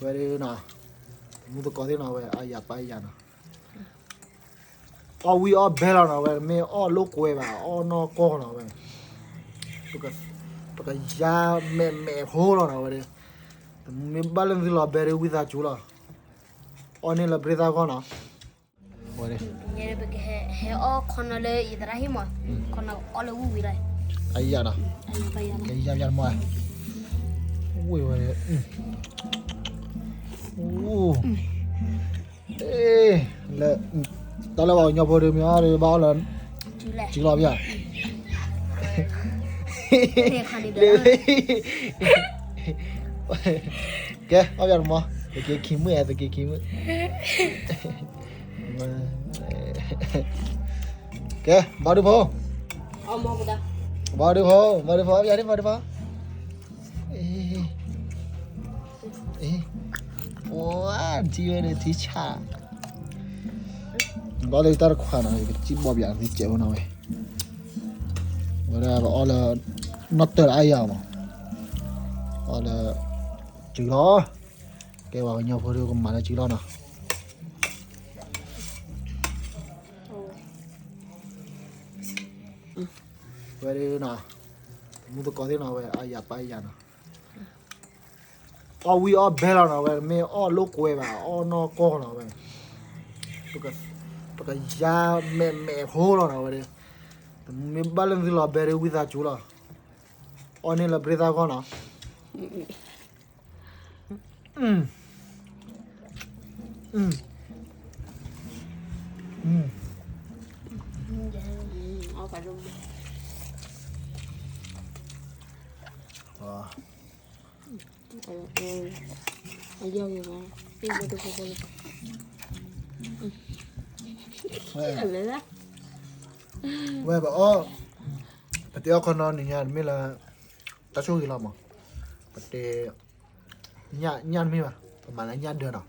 ဝဲဒၣ်နီၤ, မူသကိးသ့ၣ်နီၤ ဝဲအယၤပၢ်ယၤနီၤ, အီၣ်ဝံၣ်အီၣ်ဘဲလီၤနီၤ ဝဲ မ့ၢ်အီၣ်လိာ်ကွဲဘၣ် အီၣ်နီၢ်ကီၢ်နီၤ ဝဲ ပကယါမဲာ်မဲာ်ဖိလီၤနီၤ ဝဲဒၣ်, မ့ၢ်ဘၣ်လၢသုလီၤဘဲဒၣ်ဝံသးစူၤလီၤ, အီၣ်န့ၢ်လၢပရ့သးဂီၢ်နီၤ, ဝဲဒၣ် ပကဟဲအီၣ်ခီနီၤလၢယသရၣ်ဟံၣ်မး, ခီနီၤအီၣ်လၢဝံၣ်ဝံၤလီၤ, အယၤနီၤ, ကယၤယၤတမီၤ, ဝံၣ်ဝဲ, လၢ တၢ်လၢပှၤကညီဖိဒုးမ့ၢ်အီၣ်ဒီးဘၣ်အီၣ်လၢ စုလီၤပယီၤ, ကဲ အီၣ်ပယီၤတမီၤ, သုးက့ခံမုၣ်အဲ သုးက့ခံမုၣ်, ကဲ ဘၣ်ဒုဖိ, ဘၣ်ဒုဖိ ဘၣ်ဒုဖိ အီၣ်ပယီၤဒုဖိ အ့, ပှၤထံဝဲဒီးထံဆး, ဘၣ်လၢတၢ်တခွါနီၤ ယကစံၣ်ဘီၣ်ပယၤသ့စဲးဖိနီၤဝဲ, ဝဲဒၣ်ပအီၣ်လၢ နီၢ်တၢၢ်လၢအယၤမး, အီၣ်လၢ စုလီၤ, ကဲပှၤကညီဖိဒုကမၤလၢစုလီၤနီၤ, ဝဲဒၣ်နီၤ, မူသကိးသ့ၣ်နီၤ ဝဲအယၤပၢ်ယၤနီၤ အီၣ်ဝံၣ်အီၣ်ဘဲလီၤနီၤ ဝဲ မ့ၢ်အီၣ်လိာ်ကွဲဘၣ် အီၣ်နီၢ်ကီၢ်နီၤ ဝဲ ပကယါမဲာ်မဲာ်ဖိလီၤနီၤ ဝဲဒၣ်, မ့ၢ်ဘၣ်လၢသုလီၤဘဲဒၣ်ဝံသးစူၤလီၤ, အီၣ်န့ၢ်လၢပရ့သးဂီၢ်နီၤ. ဝဲပအီၣ်, ပတဲအီၣ်ခီနီၤန့ၣ်ညါတမ့ၢ်လၢ တၢ်ဆိၣ်ဂ့ၤလီၤမး, ပတဲ ညၣ်တမ့ၢ်ဘၣ်, ပမၤလၢညၣ်ဒၢးနီၤ,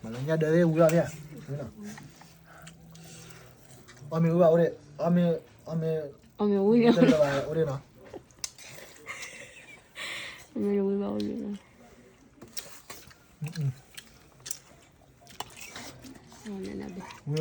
မၤလၢညၣ်ဒၢးသ့ၣ်ဝံၤလီၤဖဲ, အီၣ်မ့ၢ်ဝံၤဘၣ်အိၣ်ဒံး, အီၣ်မ့ၢ်, အီၣ်မ့ၢ်, အီၣ်မ့ၢ်ဝံၤဘၣ်အိၣ်ဒံးနီၤ, အီၣ်မ့ၢ်ဝံၤဘၣ်အိၣ်ဒံးနီၤ, ဝံၤဝဲလၢ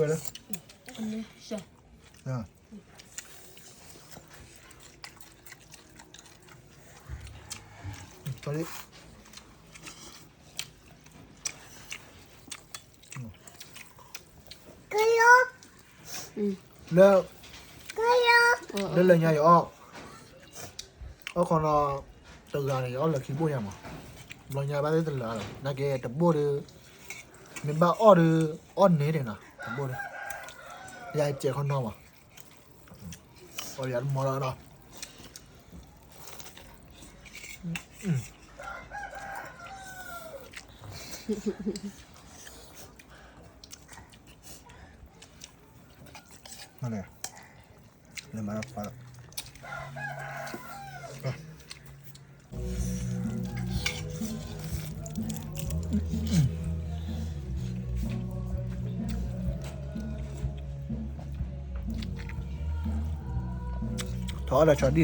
လၢ, လၢလၢညါယအီၣ်, အီၣ်ခီနီၤ, တဂၤန့ၣ် ယအီၣ်လၢခံဘိၣ်ညါမး, ဘျီညါဘၣ်သ့ၣ်တလၢာ်လီၤ နာ်က့တဘိၣ်ဒီး, မ့ၢ်ဘၣ်အီၣ်ဒီး, အီၣ်န့ၢ်ဒံးနီၤ တဘိၣ်ဒီး, ယစဲးခီနီၤမး အီၣ်ယၤတမီၤလီၤနီၤ, လဲၤမၤလီၤခွါလီၤ ထီၣ်အီၣ်ဒီးဆီဒံၣ်လီၤ,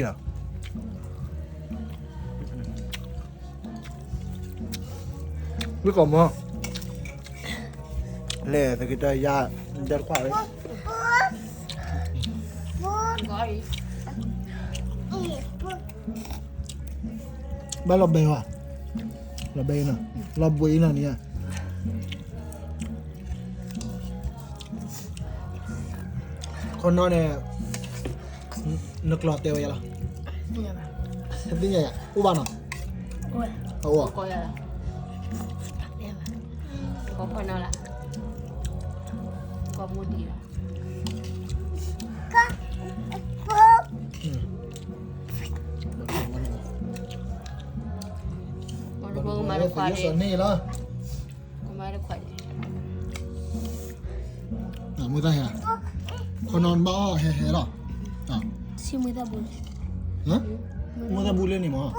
ဝံၣ်ကီၢ်မီၤ, လဲၤသက့တၢ်ယါ, ဒၢတခွါဝဲ, ဘၣ်လီၤဘဲဝဲ, လီၤဘဲအံၤနီၤ, လီၤဘဲအံၤနီၤန့ၣ်ဧါ ခီနီၤန့ၣ်, နကျီၢ်တဲဝဲယါလီၤ, သ့ၣ်ညါယါ, အိၣ်ဘၣ်နီၤ, အိၣ်, န့ၣ်လီၤ, မူသၣ်ဟဲ, ခီနီၤဘၣ်အီၣ်ဟဲဟဲလီၤ, မူသၣ်ဘူလၢန့ၣ်မး,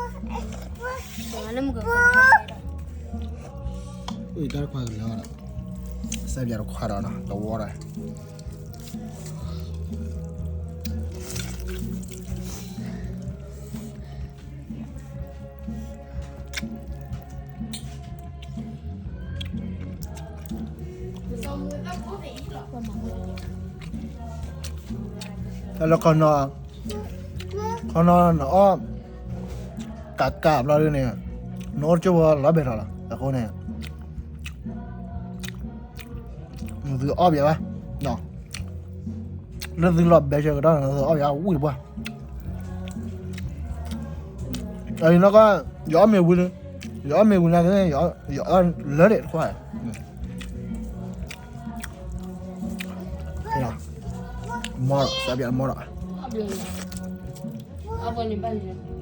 တၢ်တခွါကလၢာ်, စဲးပၠးတခွါဒီးနီၤ တဝီဒီး အ တၢ်လၢခီနီၤ, ခီနီၤနအီၣ် ကးကးဘျီဒ်န့ၣ်, နအိၣ်တကၠိၢ်ဖိလီၤဘဲထီၣ်လီၤ. အဃိန့ၣ် နသုအီၣ်ဘၣ်ဘၣ်, လၢသုလီၤဘဲဆၢကတီၢ်န့ၣ် နသုအီၣ်ဘၣ်ဝံၣ်တပှၢ်. အံၤနီၢ်ကီၢ် ယအီၣ်မ့ၤဝံၤလံ, ယအီၣ်မ့ၤဝံၤန့ၣ် ယအီၣ်လၢဒဲးတခွါ, မီၢ်ဒီး စးပၠးမီၢ်ဒီး အဝဲန့ၣ်ဘၣ်န့ၣ်